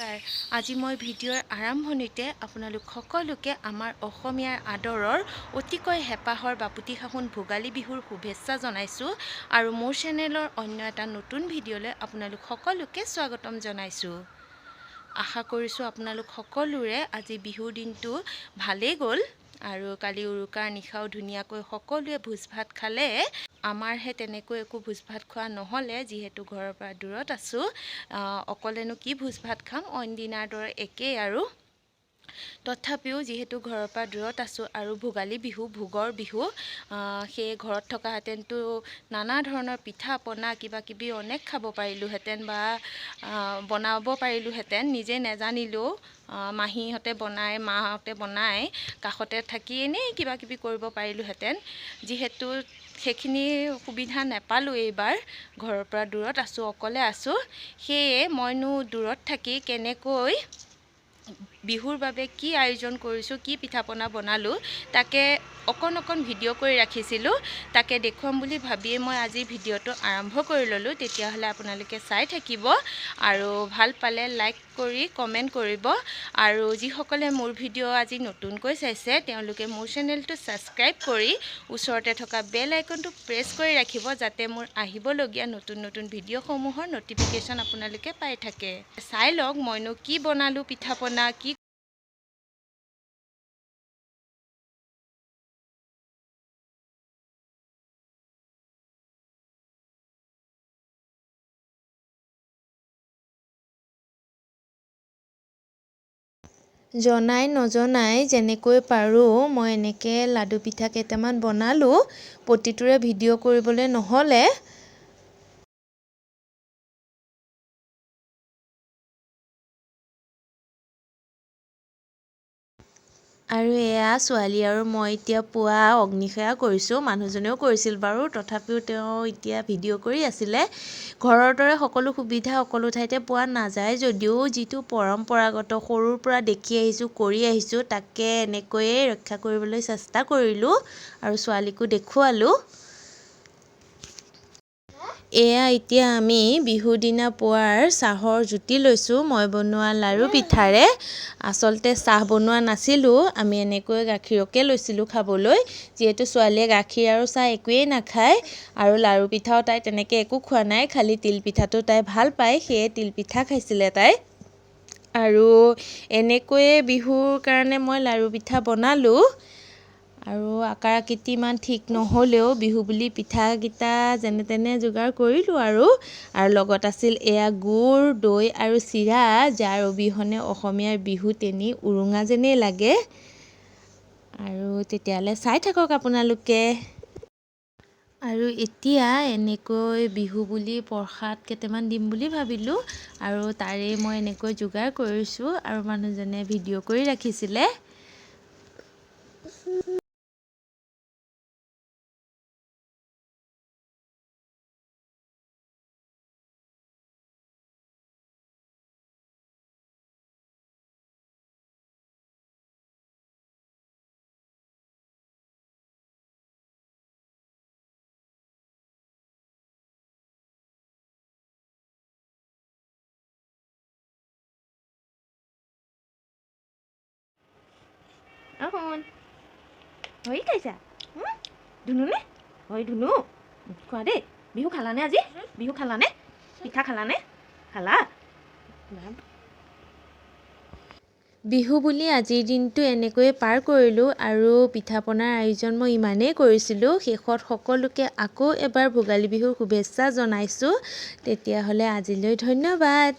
নমস্কাৰ। আজি মই ভিডিঅ'ৰ আৰম্ভণিতে আপোনালোক সকলোকে আমাৰ অসমীয়াৰ আদৰৰ অতিকৈ হেঁপাহৰ বাপুতি সাহোন ভোগালী বিহুৰ শুভেচ্ছা জনাইছোঁ আৰু মোৰ চেনেলৰ অন্য এটা নতুন ভিডিঅ'লৈ আপোনালোক সকলোকে স্বাগতম জনাইছোঁ। আশা কৰিছোঁ আপোনালোক সকলোৰে আজি বিহুৰ দিনটো ভালেই গ'ল আৰু কালি উৰুকাৰ নিশাও ধুনীয়াকৈ সকলোৱে ভোজ ভাত খালে। আমাৰহে তেনেকৈ একো ভোজ ভাত খোৱা নহ'লে, যিহেতু ঘৰৰ পৰা দূৰত আছোঁ। অকলেনো কি ভোজ ভাত খাম, অইন দিনাৰ দৰে একেই আৰু। তথাপিও যিহেতু ঘৰৰ পৰা দূৰত আছোঁ আৰু ভোগালী বিহু ভোগৰ বিহু, সেয়ে ঘৰত থকাহেঁতেনতো নানা ধৰণৰ পিঠা পনা কিবা কিবি অনেক খাব পাৰিলোঁহেঁতেন বা বনাব পাৰিলোঁহেঁতেন। নিজে নেজানিলেও মাহীহঁতে বনায়, মাহঁতে বনায়, কাষতে থাকি এনেই কিবা কিবি কৰিব পাৰিলোঁহেঁতেন। যিহেতু সেইখিনি সুবিধা নাপালোঁ, এইবাৰ ঘৰৰ পৰা দূৰত আছোঁ, অকলে আছোঁ, সেয়ে মইনো দূৰত থাকি কেনেকৈ বিহুৰ বাবে কি আয়োজন কৰিছোঁ, কি পিঠা পনা বনালোঁ, তাকে অকণ অকণ ভিডিঅ' কৰি ৰাখিছিলোঁ, তাকে দেখুৱাম বুলি ভাবিয়ে মই আজিৰ ভিডিঅ'টো আৰম্ভ কৰি ল'লোঁ। তেতিয়াহ'লে আপোনালোকে চাই থাকিব আৰু ভাল পালে লাইক কৰি কমেণ্ট কৰিব। আৰু যিসকলে মোৰ ভিডিঅ' আজি নতুনকৈ চাইছে, তেওঁলোকে মোৰ চেনেলটো ছাবস্ক্ৰাইব কৰি ওচৰতে থকা বেল আইকনটো প্ৰেছ কৰি ৰাখিব, যাতে মোৰ আহিবলগীয়া নতুন নতুন ভিডিঅ'সমূহৰ ন'টিফিকেশ্যন আপোনালোকে পাই থাকে। চাই লওক মইনো কি বনালোঁ, পিঠা পনা কি। জনাই নজনাই যেনেকৈ পাৰোঁ মই এনেকৈ লাডু পিঠা কেইটামান বনালোঁ। প্ৰতিটোৰে ভিডিঅ' কৰিবলৈ নহ'লে। আৰু এয়া ছোৱালী আৰু মই এতিয়া পুৱা অগ্নিসেৱা কৰিছোঁ। মানুহজনেও কৰিছিল বাৰু, তথাপিও তেওঁ এতিয়া ভিডিঅ' কৰি আছিলে। ঘৰৰ দৰে সকলো সুবিধা সকলো ঠাইতে পোৱা নাযায় যদিও যিটো পৰম্পৰাগত সৰুৰ পৰা দেখি আহিছোঁ, কৰি আহিছোঁ, তাকে এনেকৈয়ে ৰক্ষা কৰিবলৈ চেষ্টা কৰিলোঁ আৰু ছোৱালীকো দেখুৱালোঁ। এয়া এতিয়া আমি বিহুৰ দিনা পুৱাৰ চাহৰ জুতি লৈছোঁ, মই বনোৱা লাড়ু পিঠাৰে। আচলতে চাহ বনোৱা নাছিলোঁ, আমি এনেকৈ গাখীৰকে লৈছিলোঁ খাবলৈ, যিহেতু ছোৱালীয়ে গাখীৰ আৰু চাহ একোৱেই নাখায় আৰু লাড়ু পিঠাও তাই তেনেকৈ একো খোৱা নাই, খালি তিল পিঠাটো তাই ভাল পায়, সেয়ে তিল পিঠা খাইছিলে তাই। আৰু এনেকৈয়ে বিহুৰ কাৰণে মই লাড়ু পিঠা বনালোঁ। আৰু আকাৰ আকৃতি ইমান ঠিক নহ'লেও বিহু বুলি পিঠাকেইটা যেনে তেনে যোগাৰ কৰিলোঁ আৰু। আৰু লগত আছিল এয়া গুৰ, দৈ আৰু চিৰা, যাৰ অবিহনে অসমীয়াৰ বিহু তেনেই উৰুঙা যেনেই লাগে। আৰু তেতিয়াহ'লে চাই থাকক আপোনালোকে। আৰু এতিয়া এনেকৈ বিহু বুলি প্ৰসাদ কেইটামান দিম বুলি ভাবিলোঁ আৰু তাৰেই মই এনেকৈ যোগাৰ কৰিছোঁ আৰু মানুহজনে ভিডিঅ' কৰি ৰাখিছিলে। অ' হৈ খাইছা ধুনু নে? হয় ধুনু, খোৱা দেই। বিহু খালানে আজি? বিহু খালানে? পিঠা খালানে? খালা? বিহু বুলি আজিৰ দিনটো এনেকৈয়ে পাৰ কৰিলোঁ আৰু পিঠা পনাৰ আয়োজন মই ইমানেই কৰিছিলোঁ। শেষত সকলোকে আকৌ এবাৰ ভোগালী বিহুৰ শুভেচ্ছা জনাইছোঁ। তেতিয়াহ'লে আজিলৈ ধন্যবাদ।